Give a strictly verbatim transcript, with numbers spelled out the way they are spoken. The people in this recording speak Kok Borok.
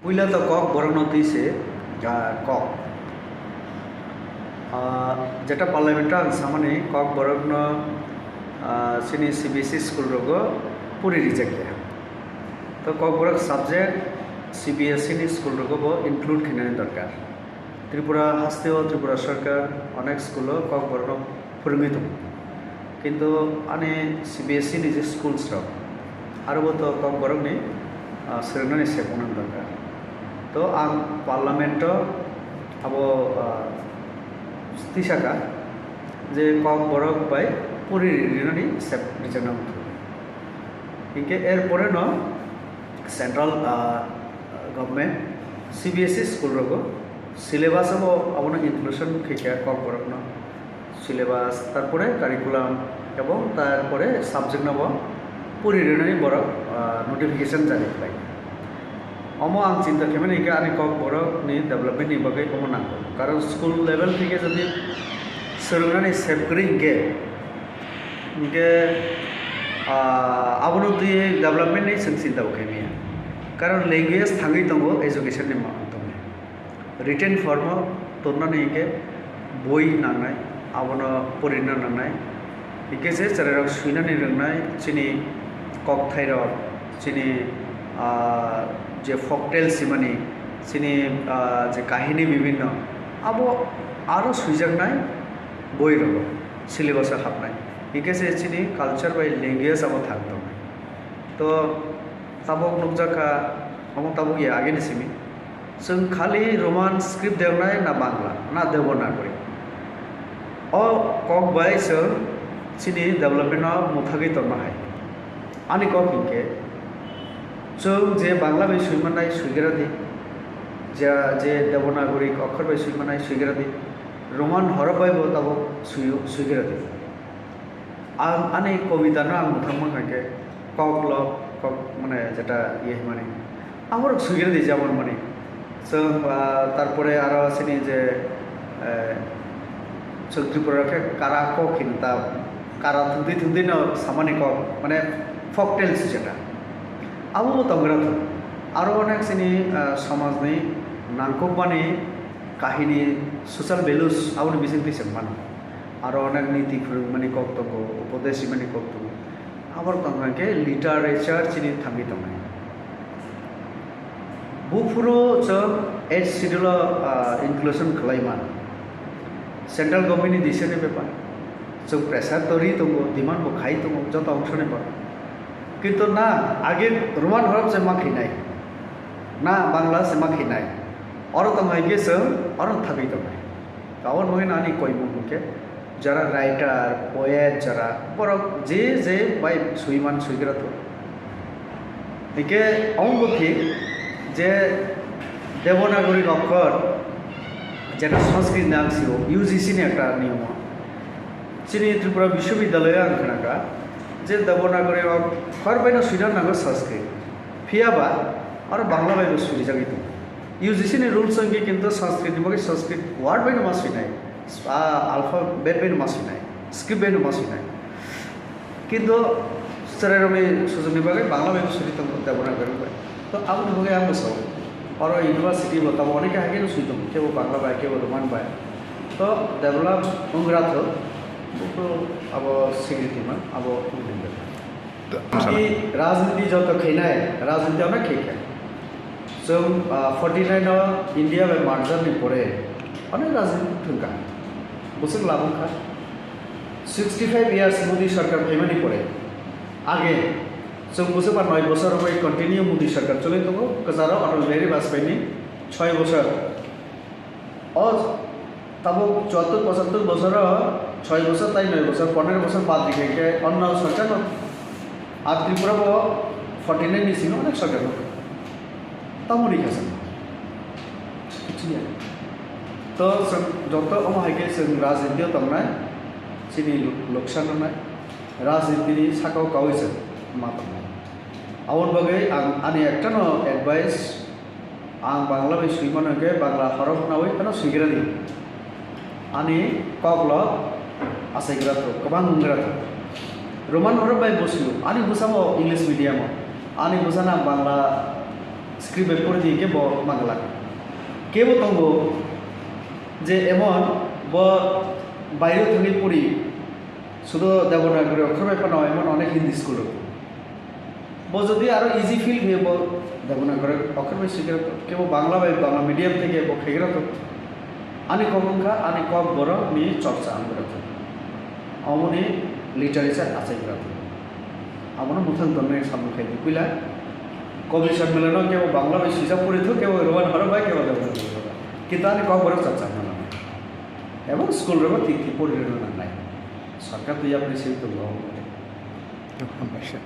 Puila to Kokborokno twi se, ah, kok. Ah, jeta parliament ang samani Kokborokno, ah, chini C B S E school rogo puri rijak ya. To Kokborok subject C B S E ni school rogo bo include khainani dorkar. Tripura hasteo Tripura sarkar onek school o Kokborokno phwrwngwi tongo. Kintu ani C B S E ni je schools rok, aro bo to Kokborokni, ah, swrwngnani sep wngna dorkar. To ang parliament o abo, ah, tisaka je Kokborok bai puri rinani sep rijakna wngthok. Hinkhe er pore no central, ah, government C B S E school rogo syllabus o abono inclusion khaikha Kokborokno. Syllabus, tarpore curriculum, ebong tarpore subject no bo puri rinani borok, ah, notification jari khlai. Omo ang chinta khaimani hinkhe ani Kokborok ni development ni bagwi omo nango. Karon school level theke jodi swrwngnani sep kwrwi hinkhe, hinkhe, ah, abono twi development ni chwng chinta bo khaimaya. Karon language thangwi tongo education ni ma-, tongwi. Written form o tonnani hinkhe boi nangnai, abono porina nangnai. Hinkhe se chwrairok swinani rwngnai chini kokthairok, chini, ah, je folktale simani, chini, ah, je kahini bibinno, abo aro swijaknai boirogo syllabus o hapnai. Hinkhe se chini culture bai language abo thang tongnai. To tabuk nukjakha, omo tabuk ya ageni simi. Chwng khali Roman script deonai na Bangla, na Devanagari. O kok bai chwng chini development no muthagwi tongma hai. Ani kok hinkhe, chwng je Bangla bai swi mannai swigra di, je, je Devanagari okhor bai swi mannai swigra di, Roman horof bai bo tabuk swi, swigra di. Ang ani kobita no ang mwthangma kha khe kok lo, kok mane jeta iye himani. Aborok swigiri di jabon mani. Chwng, ah, tarpore aro chini je, eh, chwng Tripura khe kara kok hin ta, kara thwngtwi thwngtwi no samani kok, mane folk tales jeta. Abo bo tongra thung. Aro onek chini, ah, somajni nangkukmani kahini, social values aboni bisingtwi se mano. Aro onek niti phwrwngmani kok tongo, upodesh rimani kok tongo. Aboni tongkha khe literature chini thangwi tongnai. Buphuru chwng eighth schedule o, ah, inclusion khlai man. Central government ni decision ni bepar. Chwng pressure to ri tongo, demand bo khai tongo, joto ongshoni borok. Kintu na age Roman horof se ma khinai, na Bangla se ma khinai. Oro tong hai khe chwng oro thagwi tongnai. Aboni bagwi no ani koimung hwnkhe jara writer, poet jara borok je je bai swiman swigra thung. Hinkhe omo bo thik je Devanagari okhor jeta Sanskrit nang sio U G C ni ekta niyom. Chini Tripura Biswabidyalaya ang khnakha je Devanagari okhor bai no swina nango Sanskrit. Phiya ba aro Bangla bai bo swijagwi tongo. U G C ni rules wngkhe kintu Sanskrit ni bagwi Sanskrit word bai no ma swinai, ah, alphabet bai no ma swinai, script bai no ma swinai. Kintu chwrairokni sujukni bagwi Bangla bai bo swi tongo Devanagari bai. To aboni bagwi ang bwsao oro university bo tabuk onek hai khe no swi tongo, kebo Bangla bai, kebo Roman bai. To develop wngra thok, buku abo security man, abo wngkha. Tei rajniti joto khainai, rajniti onek khaikha. Chwng, ah, forty nine o India bai merger ni pore onek rajniti thwngkha. Bwswk labwkha. Sixty five years Modi sarkar phaimani pore, age chwng bwswk ba noi bosor bai continue Modi sarkar choli tongo, kwcharo Atal Bihari Vajpayee ni choi bosor. O tabuk chuattor pochattor bosoro choi bosor tai noi bosor, pondro bosor bad rikhe khe onno sarkar no, ar Tripura bo forty nine ni simi onek sarkar no. Tamo rikha sa. Kiching ya. To chwng joto omo hai khe chwng rajniti o tongnai, chini lok-, loksan wngnai, rajniti ni saka o kaui chwng ma tongnai. Aboni bagwi ang ani ekta no advice, ang Bangla bai swi mano hwnkhe Bangla horok naui phano swigra di. Ani kok lo achaigra thok, kwbang wnggra thok. Roman horok bai bo swio, ani bwsamo English medium o, ani bwsano ang Bangla Script bai pori di khe bo manglak. Kebo tongo je emon bo baire thangwi pori, sudo Devanagari okhor bai phano emon onek Hindi school rok. Bo jodi aro easy feel khe bo Devanagari okhor bai sikhe rok, kebo Bangla bai Bangla medium theke bo khaikhe rok. Ani kok wngkha ani kok borok ni chorcha ang rok. Omoni literature achai rok. Abono mwthang tongnai samung khai di puila. Kobi Sharmila no kebo Bangla bai swijak pori thok, kebo Roman horok bai, kebo Devanagari horok bai. Kintu ani kok borok chapchang mano. Ebong school rok thik thik pori rwna nangnai. Sarkar twi yapri swi tongo. Hambaisa.